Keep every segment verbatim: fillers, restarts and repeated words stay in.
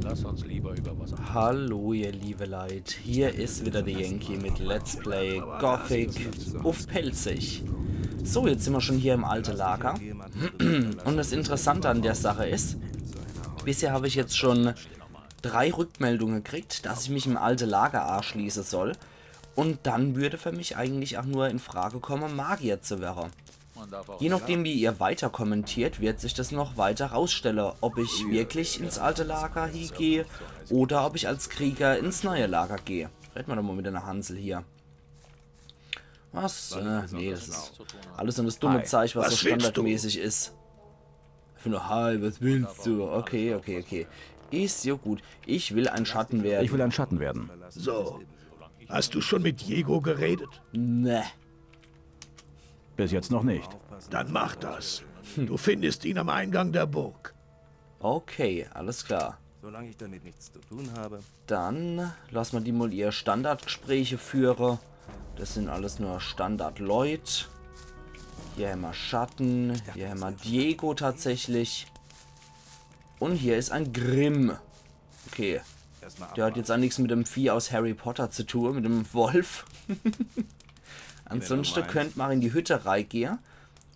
Lass uns lieber über was anderes. Hallo ihr liebe Leit, hier is wieder de Yankee mit Let's Play Gothic uff Pälzisch. So, jetzt sin mer schon hier im alte Lager. Un das Interessante an der Sache is, bisher hab ich jetzt schon drei Rückmeldungen gekriegt, dass ich mich im alte Lager aschließe soll. Un dann würde für mich eigentlich auch nur in Frage komme, Magier zu werre. Je nachdem, wie ihr weiter kommentiert, wird sich das noch weiter rausstelle, ob ich wirklich ins alte Lager hiegehe oder ob ich als Krieger ins neue Lager gehe. Rede mer doch mal mit de Hansel hier. Was? Äh, nee, das is alles nur das dumme Zeich, was so standardmäßig is. Einfach nur, hi, was willst du? Okay, okay, okay. Is jo gut. Ich will ein Schatten werden. Ich will ein Schatten werden. So. Hast du schon mit Diego geredet? Ne. Bis jetzt noch nicht. Dann mach das. Du findest ihn am Eingang der Burg. Okay, alles klar. Solange ich damit nichts zu tun habe. Dann lass mer die mal ihr Standardgespräche führe. Das sin alles nur Standardleut. Hier hämmer Schatten, hier hämmer Diego tatsächlich. Un hier is ein Grimm. Okay. Der hat jetzt auch nix mit dem Vieh aus Harry Potter zu tun, mit dem Wolf. Ansonsten könnt mer in die Hütte reigehe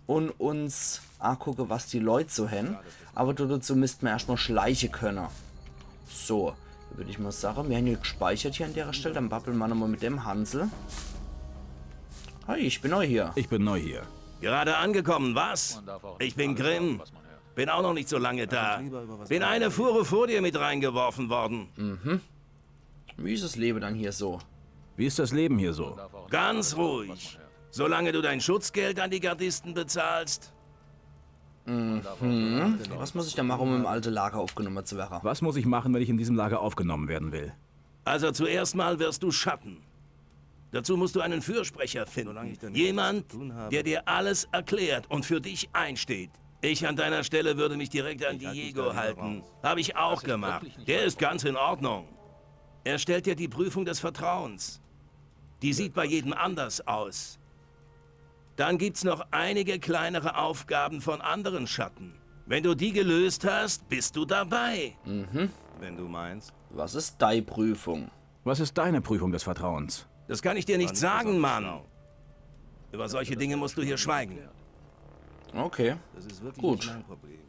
un uns agucke, was die Leut so hän. Aber dazu müsst mer erscht mal schleiche könne. So, würd ich mal sage, mir hän jo gespeichert hier an der Stelle. Dann babbeln mer nochmal mit dem Hansel. Hi, ich bin neu hier. Ich bin neu hier. Gerade angekommen, was? Ich bin Grimm. Bin auch noch nicht so lange da. Bin eine Fuhre vor dir mit reingeworfen worden. Wie is das Leben dann hier so? Wie ist das Leben hier so? Ganz ruhig. Solange du dein Schutzgeld an die Gardisten bezahlst. Was muss ich da machen, um im alte Lager aufgenommen zu werden? Was muss ich machen, wenn ich in diesem Lager aufgenommen werden will? Also zuerst mal wirst du Schatten. Dazu musst du einen Fürsprecher finden. Jemand, der dir alles erklärt und für dich einsteht. Ich an deiner Stelle würde mich direkt an Diego halten. Habe ich auch gemacht. Der ist ganz in Ordnung. Er stellt dir die Prüfung des Vertrauens. Die sieht bei jedem anders aus. Dann gibt's noch einige kleinere Aufgaben von anderen Schatten. Wenn du die gelöst hast, bist du dabei. Wenn du meinst. Was is dei Prüfung? Was ist deine Prüfung des Vertrauens? Das kann ich dir nicht sagen, Mann. Über solche Dinge musst du hier schweigen. Okay. Das ist wirklich Gut. Nicht mein Problem.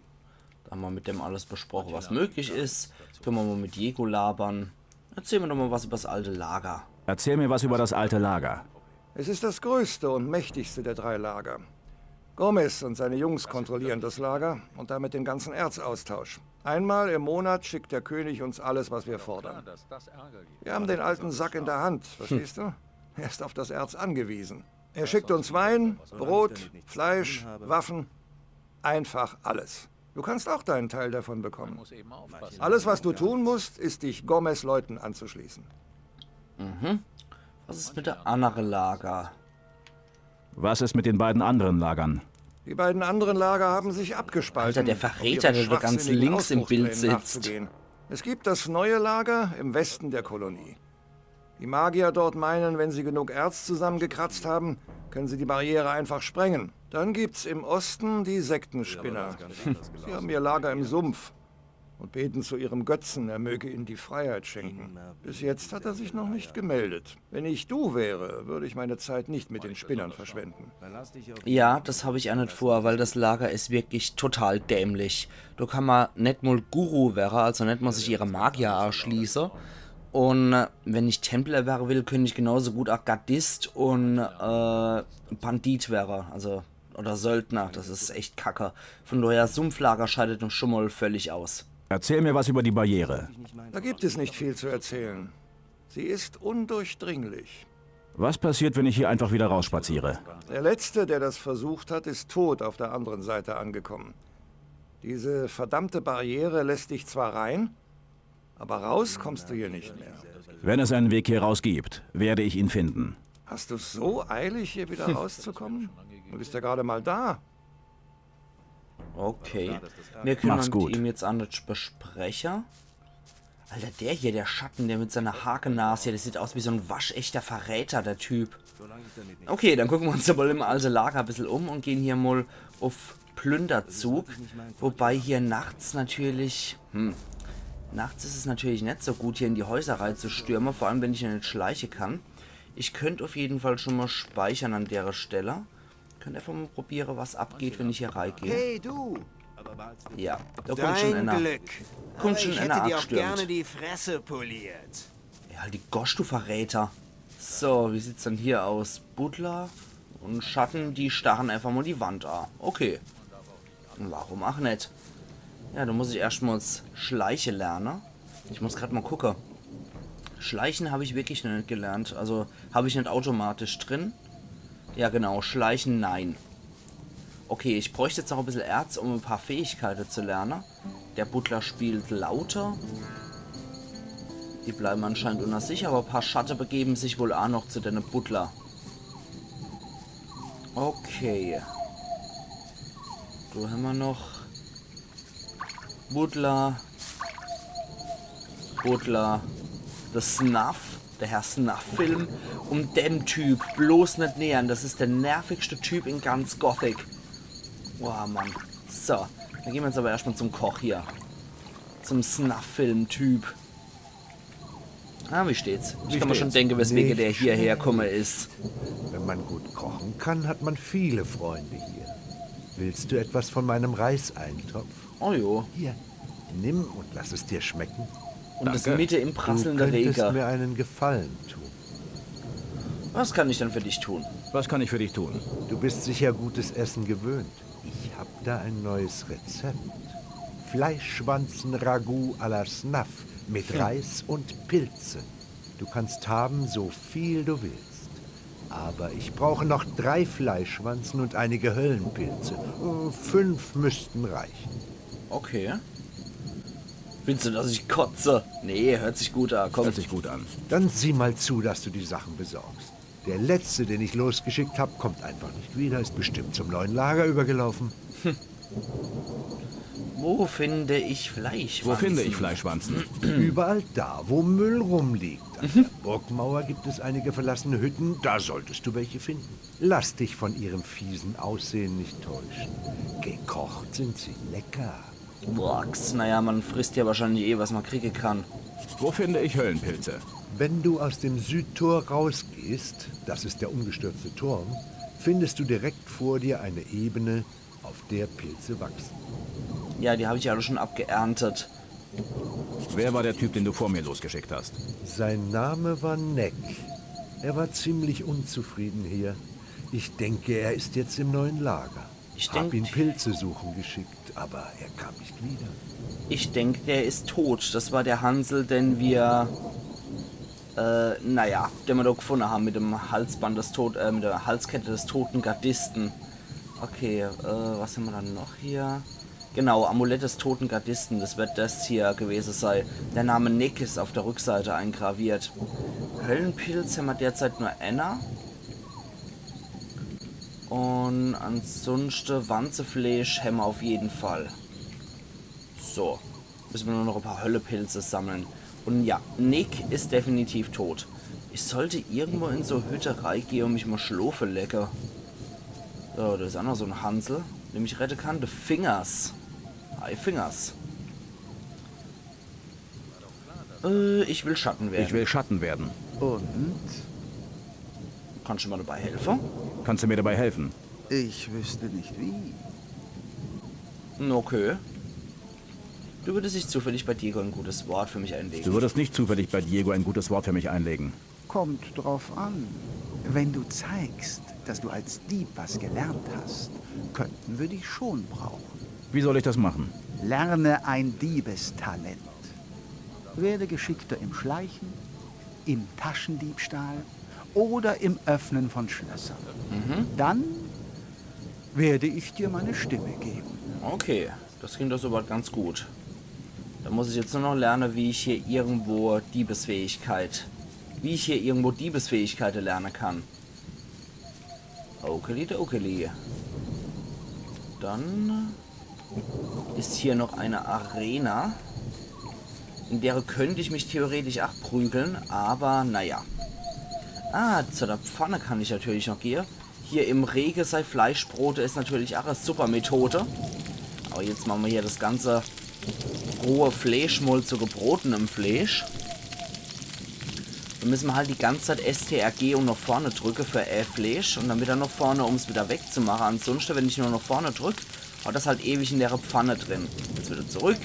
Da hämmer mit dem alles besproche, was möglich is. Könne mer mal mit Diego labern. Erzähl mer doch mal was übers alte Lager. Erzähl mir was über das alte Lager. Es ist das größte und mächtigste der drei Lager. Gomez und seine Jungs kontrollieren das Lager und damit den ganzen Erzaustausch. Einmal im Monat schickt der König uns alles, was wir fordern. Wir haben den alten Sack in der Hand, verstehst du? Er ist auf das Erz angewiesen. Er schickt uns Wein, Brot, Fleisch, Waffen, einfach alles. Du kannst auch deinen Teil davon bekommen. Alles, was du tun musst, ist, dich Gomez Leuten anzuschließen. Was is mit der andere Lager? Was ist mit den beiden anderen Lagern? Die beiden anderen Lager haben sich abgespalten, Alter, der Verräter, um ihren der da ganz schwachsinnigen links im Bild Ausbruchsplänen sitzt. Nachzugehen. Es gibt das neue Lager im Westen der Kolonie. Die Magier dort meinen, wenn sie genug Erz zusammengekratzt haben, können sie die Barriere einfach sprengen. Dann gibt's im Osten die Sektenspinner. Sie haben ihr Lager im Sumpf und beten zu ihrem Götzen, er möge ihnen die Freiheit schenken. Bis jetzt hat er sich noch nicht gemeldet. Wenn ich du wäre, würde ich meine Zeit nicht mit den Spinnern verschwenden. Ja, das hab ich auch net vor, weil das Lager is wirklich total dämlich. Do kann mer net mal Guru werre, also net mal sich ihre Magier aschließe. Un äh, wenn ich Templer werre will, könnt ich genauso gut auch Gardist un äh, Bandit werre, also oder Söldner. Das is echt kacke. Von daher, Sumpflager scheidet uns schon mal völlig aus. Erzähl mir was über die Barriere. Da gibt es nicht viel zu erzählen. Sie ist undurchdringlich. Was passiert, wenn ich hier einfach wieder rausspaziere? Der Letzte, der das versucht hat, ist tot auf der anderen Seite angekommen. Diese verdammte Barriere lässt dich zwar rein, aber raus kommst du hier nicht mehr. Wenn es einen Weg hier raus gibt, werde ich ihn finden. Hast du so eilig, hier wieder rauszukommen? Du bist ja gerade mal da. Okay. Mir können Mach's gut. Ihm jetzt auch net bespreche. Alter, der hier, der Schatten, der mit seiner Hakenas hier, der sieht aus wie so ein waschechter Verräter, der Typ. Okay, dann gucken wir uns doch mal im alte Lager ein bisschen um und gehen hier mal auf Plünderzug. Wobei hier nachts natürlich, hm, Nachts is es natürlich net so gut, hier in die Häuser reizustürme, vor allem wenn ich jo net schleiche kann. Ich könnt uff jeden Fall schon mol speichere an dere Stell. Könnt äfach mol probiere, was abgeht, wenn ich hier reigeh. Hey, du! Ja, do kommt schon ener. Dein Glück. Kommt Aber schon ich ener hätte dir auch gerne angestürmt. Die Fresse poliert. Ja, halt die Gosch, du Verräter. So, wie sieht's dann hier aus? Butler und Schatten, die starren äfach mol die Wand a. Okay. Warum ach net? Ja, do muss ich erscht mol s Schleiche lerne. Ich muss grad mol gucke. Schleichen hab ich wirklich noch net gelernt. Also hab ich net automatisch drin. Ja, genau. Schleichen, nein. Okay, ich bräucht jetzt noch e bissel Erz, um e paar Fähigkeite zu lerne. Der Butler spielt lauter. Die bleiben anscheinend unner sich, aber e paar Schatte begeben sich wohl a noch zu dene Butler. Okay. Do hämmer noch Butler. Butler. De Snuff. De Herr Snuff-Film. Um dem Typ bloß net nähern. Das is de nervigste Typ in ganz Gothic. Boah, Mann. So, dann gehn mer jetzt aber erscht mol zum Koch hier. Zum Snuff-Film-Typ. Ah, wie steht's? Ich kann mer schon denke, weswege der hierher komme is. Wenn man gut kochen kann, hat man viele Freunde hier. Willst du etwas von meinem Reiseintopf? Oh jo. Hier, nimm und lass es dir schmecken. Und das Danke. mitte im Du prasselnde könntest Rege. Mir einen Gefallen tun. Was kann ich denn für dich tun? Was kann ich für dich tun? Du bist sicher gutes Essen gewöhnt. Ich hab da ein neues Rezept. Fleischschwanzen-Ragout à la Snuff mit Reis und Pilze. Du kannst haben, so viel du willst. Aber ich brauche noch drei Fleischschwanzen und einige Höllenpilze. Äh, Fünf müssten reichen. Okay. Willst du, dass ich kotze? Nee, hört sich gut an. Komm. Hört sich gut an. Dann sieh mal zu, dass du die Sachen besorgst. Der letzte, den ich losgeschickt hab, kommt einfach nicht wieder, ist bestimmt zum neuen Lager übergelaufen. Wo finde ich Fleisch? Wo finde ich Fleischschwanzen? Überall da, wo Müll rumliegt. An der Burgmauer gibt es einige verlassene Hütten, da solltest du welche finden. Lass dich von ihrem fiesen Aussehen nicht täuschen. Gekocht sind sie lecker. Box. Naja, man frisst ja wahrscheinlich eh, was man kriege kann. Wo finde ich Höllenpilze? Wenn du aus dem Südtor rausgehst, das ist der umgestürzte Turm, findest du direkt vor dir eine Ebene, auf der Pilze wachsen. Ja, die habe ich ja alle schon abgeerntet. Wer war der Typ, den du vor mir losgeschickt hast? Sein Name war Neck. Er war ziemlich unzufrieden hier. Ich denke, er ist jetzt im neuen Lager. Ich Hab denk- ihn Pilze suchen geschickt, aber er kam nicht wieder. Ich denk, der is tot. Das war der Hansel, den wir, äh, naja, den wir doch gefunden haben mit dem Halsband des Tod-, äh, mit der Halskette des toten Gardisten. Okay, äh, was haben wir dann noch hier? Genau, Amulett des toten Gardisten, das wird das hier gewesen sein. Der Name Nick ist auf der Rückseite eingraviert. Höllenpilz haben wir derzeit nur einer. Und ansonsten Wanzefleisch haben wir auf jeden Fall. So, müssen wir nur noch ein paar Höllepilze sammeln. Und ja, Nick ist definitiv tot. Ich sollte irgendwo in so Hütte reingehen und mich mal schlofe lege. So, da ist auch noch so ein Hansel, der mich retten kann. Der Fingers. Hi, Fingers. Äh, ich will Schatten werden. Ich will Schatten werden. Und? Kannst du mir dabei helfen? Kannst du mir dabei helfen? Ich wüsste nicht wie. Hm, okay. Du würdest nicht zufällig bei Diego ein gutes Wort für mich einlegen? Du würdest nicht zufällig bei Diego ein gutes Wort für mich einlegen. Kommt drauf an. Wenn du zeigst, dass du als Dieb was gelernt hast, könnten wir dich schon brauchen. Wie soll ich das machen? Lerne ein Diebestalent. Werde geschickter im Schleichen, im Taschendiebstahl oder im Öffnen von Schlössern. Dann werde ich dir meine Stimme geben. Okay, das klingt doch soweit ganz gut. Da muss ich jetzt nur noch lernen, wie ich hier irgendwo Diebesfähigkeit, wie ich hier irgendwo Diebesfähigkeit lernen kann. Okeli dokeli. Dann ist hier noch eine Arena. In der könnte ich mich theoretisch auch prügeln, aber naja. Ah, zu der Pfanne kann ich natürlich noch gehen. Hier im Rege sei Fleisch brote ist natürlich auch eine super Methode. Aber jetzt machen wir hier das Ganze rohe Fleisch mol zu gebrotenem Fleisch. Dann müsse mer halt die ganze Zeit S T R G und noch vorne drücke für, äh, Fleisch und dann wieder noch vorne, um's wieder wegzumache. Ansonsten, wenn ich nur noch vorne drück, hat das halt ewig in der Pfanne drin. Jetzt wieder zurück.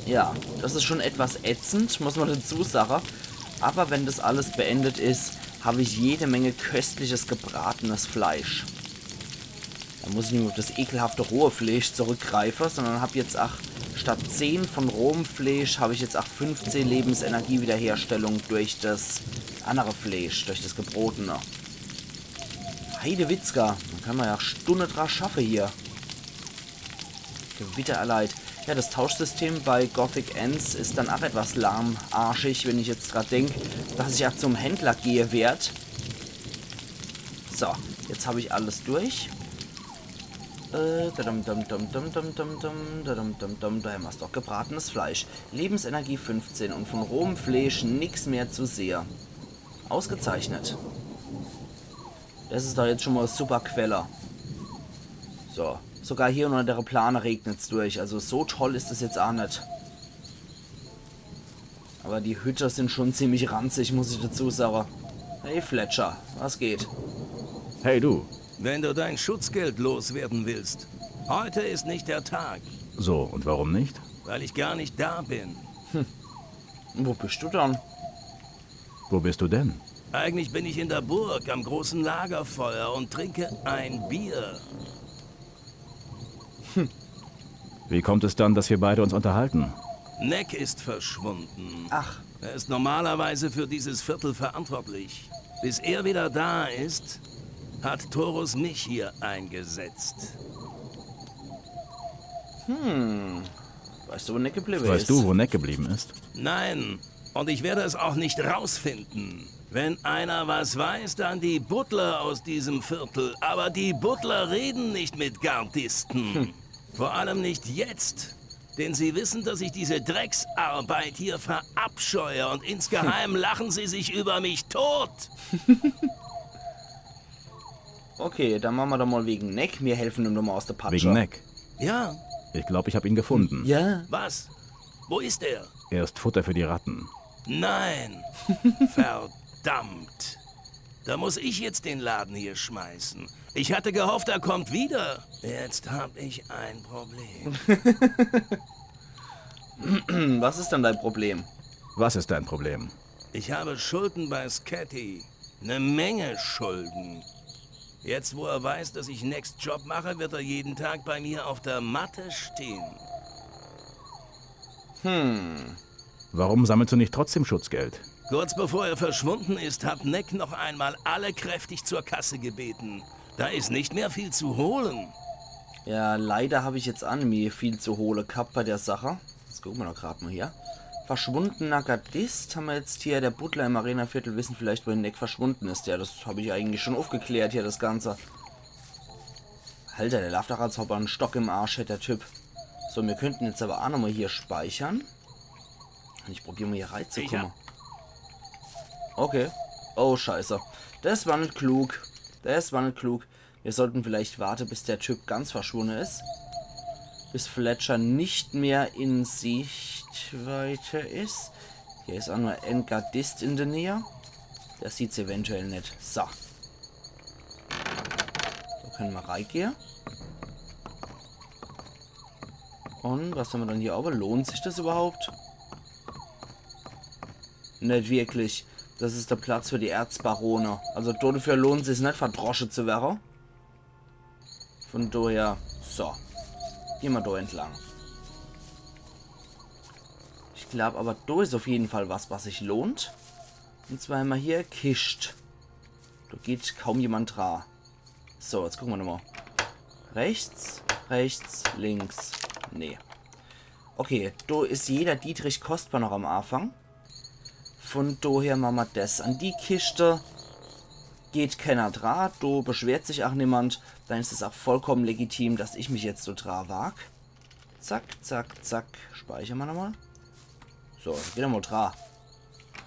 Ja, das is schon etwas ätzend, muss mer dazu sage. Aber wenn das alles beendet is, hab ich jede Menge köstliches gebratenes Fleisch. Da muss ich nicht mehr auf das ekelhafte rohe Fleisch zurückgreifen, sondern hab jetzt ach statt zehn von rohem Fleisch hab ich jetzt ach fünfzehn Lebensenergie-Wiederherstellung durch das andere Fleisch, durch das gebrotene. Heidewitzka, da kann mer ja Stunde dra schaffe hier. Gewitter erleid. Ja, das Tauschsystem bei Gothic eins is dann ach etwas lahmarschig, wenn ich jetzt dra denk, dass ich ja zum Händler gehe werd. So, jetzt hab ich alles durch. Äh, dadam, dam, dam, dam, dam, dam, dam, dadam, dam, dam, da hämmer's doch. Gebratenes Fleisch. Lebensenergie fünfzehn und von rohem Fleisch nix mehr zu sehe. Ausgezeichnet. Das is doch jetzt schon mal super Quelle. So, sogar hier unter der Plane regnet's durch. Also so toll is es jetzt ach net. Aber die Hütte sind schon ziemlich ranzig, muss ich dazu sage. Hey Fletcher, was geht? Hey du. Wenn du dein Schutzgeld loswerden willst, heute ist nicht der Tag, So, und warum nicht? weil ich gar nicht da bin. Und wo bist du dann? Wo bist du denn? Eigentlich bin ich in der Burg am großen Lagerfeuer und trinke ein Bier. Wie kommt es dann, dass wir beide uns unterhalten? Neck ist verschwunden. Ach, Er ist normalerweise für dieses Viertel verantwortlich. Bis er wieder da ist, hat Torus mich hier eingesetzt. Weißt du, wo Neck geblieben Weißt is? Du, wo Neck geblieben ist? Nein, und ich werde es auch nicht rausfinden. Wenn einer was weiß, dann die Butler aus diesem Viertel. Aber die Butler reden nicht mit Gardisten. Vor allem nicht jetzt. Denn sie wissen, dass ich diese Drecksarbeit hier verabscheue und insgeheim lachen sie sich über mich tot. Okay, dann mache mer doch mal wegen Neck. Mir helfen ihm nochmal aus der Patsche. Wegen Neck. Ja, Ich glaube, ich habe ihn gefunden. Ja. Was? Wo ist er? Er ist Futter für die Ratten. Nein. Verdammt. Da muss ich jetzt den Laden hier schmeißen. Ich hatte gehofft, er kommt wieder. Jetzt hab ich ein Problem. Hm, was is denn dein Problem? Was ist dein Problem? Ich habe Schulden bei Scatty. Eine Menge Schulden. Jetzt, wo er weiß, dass ich Necks Job mache, wird er jeden Tag bei mir auf der Matte stehen. Hm. Warum sammelst du nicht trotzdem Schutzgeld? Kurz bevor er verschwunden ist, hat Neck noch einmal alle kräftig zur Kasse gebeten. Da ist nicht mehr viel zu holen. Ja, leider hab ich jetzt ach nimmi viel zu hole gehabt bei der Sache. Jetzt gucke mer doch grad mal hier. Verschwundener Gardist hämmer jetzt hier. Der Butler im Arenaviertel wissen vielleicht, wohin Neck verschwunden is. Ja, das hab ich eigentlich schon aufgeklärt hier, das Ganze. Alter, der lauft doch, als ob er en Stock im Arsch hätt, der Typ. So, mir könnten jetzt aber ach nochmal hier speichern. Und ich probier mal hier reinzukommen. Okay. Oh, scheiße. Das war net klug. Das war net klug. Wir sollten vielleicht warte, bis der Typ ganz verschwunne is. Bis Fletcher nicht mehr in Sichtweite is. Hier is ach nur en Gardist in der Nähe. Der sieht's eventuell net. So. Da können mer reigehe. Und was hämmer dann hier oben? Lohnt sich das überhaupt? Net wirklich. Das is der Platz für die Erzbarone. Also dafür lohnt sich's net, verdrosche zu werre. Von daher, so. Geh mer da entlang. Ich glaub aber, da is auf jeden Fall was, was sich lohnt. Und zwar hämmer hier Kischt. Da geht kaum jemand dra. So, jetzt gucke mer nochmal. Rechts, rechts, links. Nee. Okay, da is jeder Dietrich kostbar noch am Anfang. Von daher mache mer das. An die Kischt geht kenner dra, da beschwert sich ach niemand. Dann is es ach vollkommen legitim, dass ich mich jetzt so dra wag. Zack, zack, zack. Speichern mer nochmal. So, geht doch mal dra.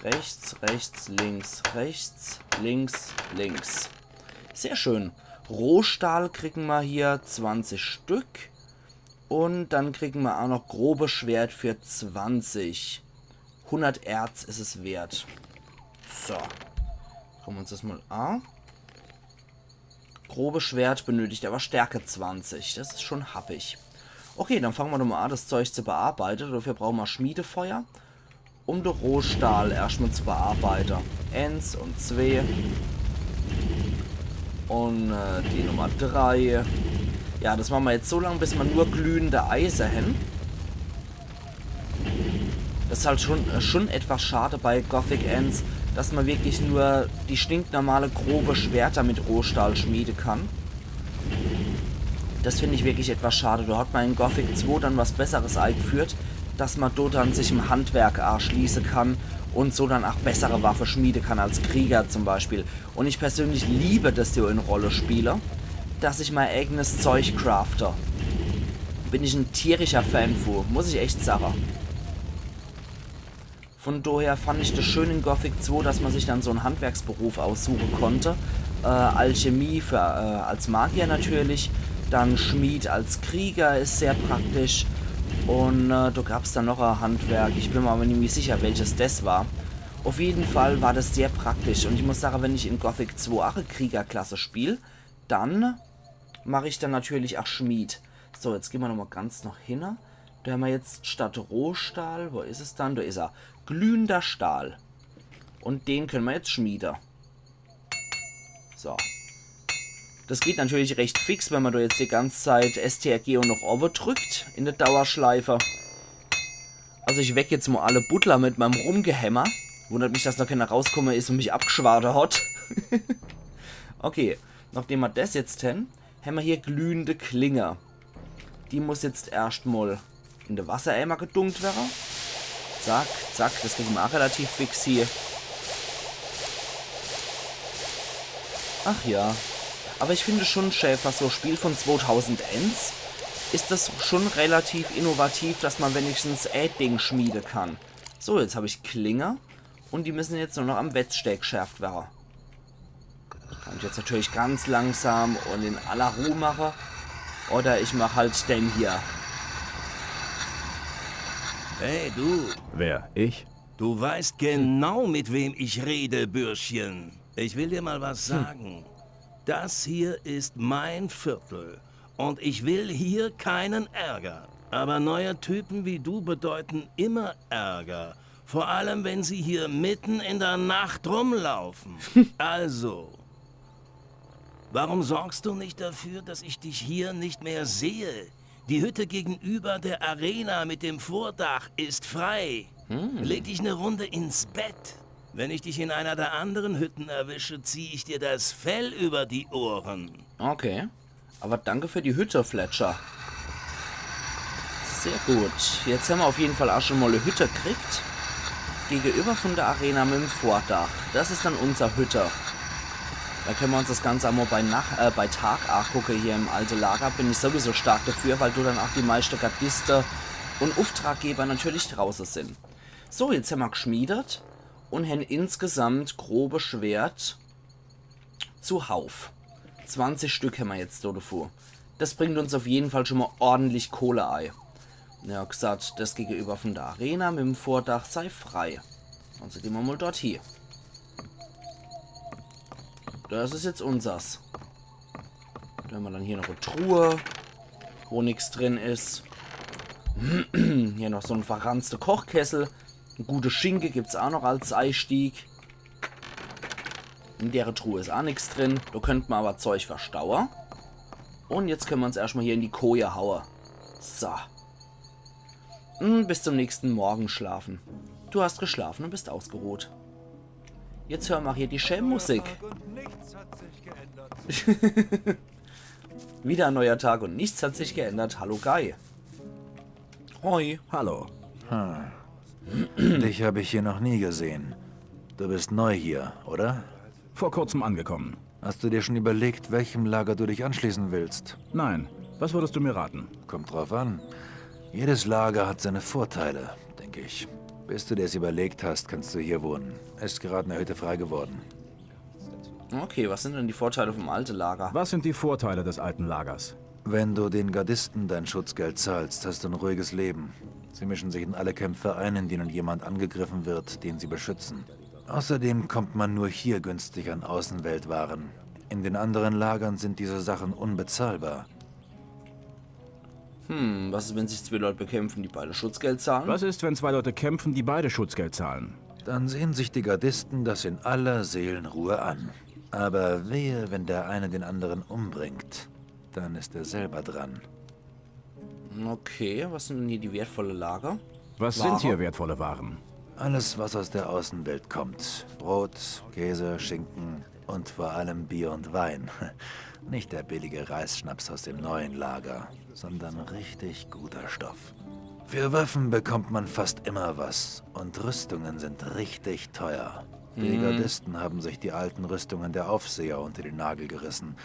Rechts, rechts, links, rechts, links, links. Sehr schön. Rohstahl kriegen mer hier zwanzig Stück. Und dann kriegen wir auch noch grobe Schwert für zwanzig. Hundert Erz is es wert. So. Gucken wir uns das mal an. Grobe Schwert benötigt aber Stärke zwanzig. Das is schon happig. Okay, dann fangen wir doch mal an, das Zeug zu bearbeiten. Dafür brauchen wir Schmiedefeuer. Um de Rohstahl erstmal zu bearbeiten. Eins und zwei. Und äh, die Nummer drei. Ja, das machen wir jetzt so lange, bis wir nur glühende Eise haben. Das is halt schon, äh, schon etwas schade bei Gothic eins, dass man wirklich nur die stinknormale grobe Schwerter mit Rohstahl schmieden kann. Das find ich wirklich etwas schade. Da hat man in Gothic zwei dann was Besseres eingeführt, dass man dort dann sich im Handwerk anschließen kann und so dann auch bessere Waffe schmieden kann als Krieger zum Beispiel. Und ich persönlich liebe das ja in Rollenspiele, dass ich mein eigenes Zeug crafte. Bin ich ein tierischer Fan von, muss ich echt sagen. Von daher fand ich das schön in Gothic zwei, dass man sich dann so einen Handwerksberuf aussuchen konnte. Äh, Alchemie für, äh, als Magier natürlich, dann Schmied als Krieger is sehr praktisch. Und äh, da gab's dann noch ein Handwerk, ich bin mir aber nicht mehr sicher, welches das war. Auf jeden Fall war das sehr praktisch und ich muss sagen, wenn ich in Gothic zwei auch eine Kriegerklasse spiel, dann mach ich dann natürlich auch Schmied. So, jetzt gehen wir nochmal ganz nach hinne. Da haben wir jetzt statt Rohstahl, wo is es dann? Da is er. Glühender Stahl. Und den können wir jetzt schmieden. So. Das geht natürlich recht fix, wenn man da jetzt die ganze Zeit S T R G und noch Owe drückt in der Dauerschleife. Also ich weck jetzt mal alle Butler mit meinem Rumgehämmer. Wundert mich, dass noch keiner rausgekommen is und mich abgeschwade hat. Okay, nachdem wir das jetzt haben, haben wir hier glühende Klinge. Die muss jetzt erstmal in de Wassereimer gedunkt werre. Zack, zack, das kriegen wir auch relativ fix hier. Ach ja. Aber ich finde schon, Schäfer, so Spiel von zweitausendeins is das schon relativ innovativ, dass man wenigstens e Ding schmieden kann. So, jetzt hab ich Klinge und die müssen jetzt nur noch am Wetzstee geschärft werre. Kann ich jetzt natürlich ganz langsam und in aller Ruhe mache. Oder ich mach halt den hier. Hey, du. Wer? Ich? Du weißt genau, mit wem ich rede, Bürschchen. Ich will dir mal was sagen. Das hier ist mein Viertel. Und ich will hier keinen Ärger. Aber neue Typen wie du bedeuten immer Ärger. Vor allem, wenn sie hier mitten in der Nacht rumlaufen. Also, warum sorgst du nicht dafür, dass ich dich hier nicht mehr sehe? Die Hütte gegenüber der Arena mit dem Vordach ist frei. Leg dich eine Runde ins Bett. Wenn ich dich in einer der anderen Hütten erwische, zieh ich dir das Fell über die Ohren. Okay. Aber danke für die Hütte, Fletcher. Sehr gut. Jetzt haben wir auf jeden Fall auch schon mal eine Hütte gekriegt. Gegenüber von der Arena mit dem Vordach. Das ist dann unser Hütte. Da können wir uns das Ganze einmal bei, Nach äh, bei Tag angucken hier im alten Lager. Bin ich sowieso stark dafür, weil du dann auch die meiste Gardiste und Auftraggeber natürlich draußen sind. So, jetzt haben wir geschmiedet und haben insgesamt grobe Schwert zuhauf. Zwanzig Stück haben wir jetzt da davor. Das bringt uns auf jeden Fall schon mal ordentlich Kohle ei. Ja, gesagt, das Gegenüber von der Arena mit dem Vordach sei frei. Also gehen wir mal dort hier. Das ist jetzt unsers. Da haben wir dann hier noch eine Truhe, wo nichts drin ist. Hier noch so ein verranzter Kochkessel. Eine gute Schinke gibt's auch noch als Eistieg. In dere Truhe is auch nix drin. Da könnt ma aber Zeug verstaue. Und jetzt können wir uns erstmal hier in die Koje haue. So. Hm, bis zum nächsten Morgen schlafen. Du hast geschlafen und bist ausgeruht. Jetzt hör mal hier die schöne Musik. Tag und nichts hat sich geändert. Wieder ein neuer Tag und nichts hat sich geändert. Hallo Guy. Hoi. Hallo. Dich habe ich hier noch nie gesehen. Du bist neu hier, oder? Vor kurzem angekommen. Hast du dir schon überlegt, welchem Lager du dich anschließen willst? Nein. Was würdest du mir raten? Kommt drauf an. Jedes Lager hat seine Vorteile, denke ich. Bis du dir's überlegt hast, kannst du hier wohnen. Ist gerade eine Hütte frei geworden. Okay, was sind denn die Vorteile vom alten Lager? Was sind die Vorteile des alten Lagers? Wenn du den Gardisten dein Schutzgeld zahlst, hast du ein ruhiges Leben. Sie mischen sich in alle Kämpfe ein, in denen jemand angegriffen wird, den sie beschützen. Außerdem kommt man nur hier günstig an Außenweltwaren. In den anderen Lagern sind diese Sachen unbezahlbar. Hm, was ist, wenn sich zwei Leute bekämpfen, die beide Schutzgeld zahlen? Was ist, wenn zwei Leute kämpfen, die beide Schutzgeld zahlen? Dann sehen sich die Gardisten das in aller Seelenruhe an. Aber wehe, wenn der eine den anderen umbringt, dann ist er selber dran. Okay, was sind denn hier die wertvolle Lager? Was Ware? Sind hier wertvolle Waren? Alles, was aus der Außenwelt kommt. Brot, Käse, Schinken und vor allem Bier und Wein. Nicht der billige Reisschnaps aus dem neuen Lager, sondern richtig guter Stoff. Für Waffen bekommt man fast immer was und Rüstungen sind richtig teuer. Die Gardisten haben sich die alten Rüstungen der Aufseher unter den Nagel gerissen,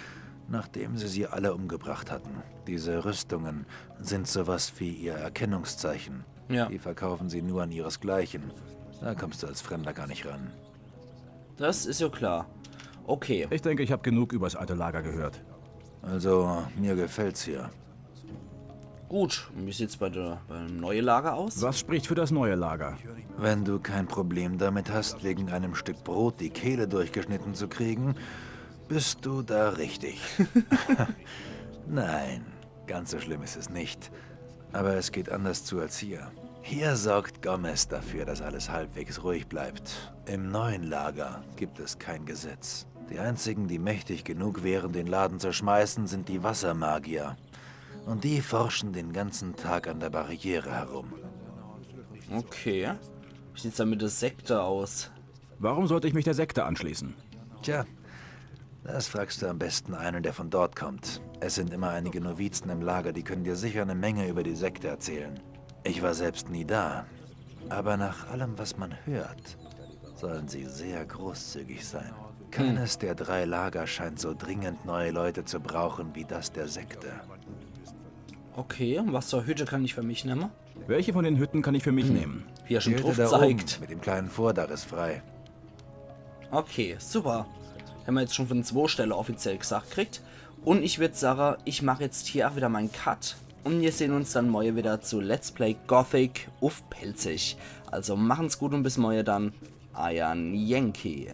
nachdem sie sie alle umgebracht hatten. Diese Rüstungen sind sowas wie ihr Erkennungszeichen. Ja. Die verkaufen sie nur an ihresgleichen. Da kommst du als Fremder gar nicht ran. Das ist ja klar. Okay, Ich denke, ich habe genug übers alte Lager gehört. Also, mir gefällt's hier. Gut. Und wie sieht's bei der, beim neuen Lager aus? Was spricht für das neue Lager? Wenn du kein Problem damit hast, wegen einem Stück Brot die Kehle durchgeschnitten zu kriegen, bist du da richtig. Nein, ganz so schlimm ist es nicht. Aber es geht anders zu als hier. Hier sorgt Gomez dafür, dass alles halbwegs ruhig bleibt. Im neuen Lager gibt es kein Gesetz. Die einzigen, die mächtig genug wären, den Laden zu schmeißen, sind die Wassermagier. Und die forschen den ganzen Tag an der Barriere herum. Okay. Wie sieht's dann mit der Sekte aus? Warum sollte ich mich der Sekte anschließen? Tja, das fragst du am besten einen, der von dort kommt. Es sind immer einige Novizen im Lager, die können dir sicher eine Menge über die Sekte erzählen. Ich war selbst nie da, aber nach allem, was man hört, sollen sie sehr großzügig sein. Keines der drei Lager scheint so dringend neue Leute zu brauchen wie das der Sekte. Okay, und was zur Hütte kann ich für mich nehmen? Welche von den Hütten kann ich für mich nehmen? Wie er schon Die drauf Hütte da zeigt. Oben mit dem kleinen Vordach ist frei. Okay, super. Haben wir jetzt schon von zwei Stellen offiziell gesagt kriegt. Und ich würd sagen, ich mach jetzt hier auch wieder meinen Cut. Und wir sehen uns dann morgen wieder zu Let's Play Gothic uff Pälzisch. Also machen's gut und bis morgen dann. Eier Yankee.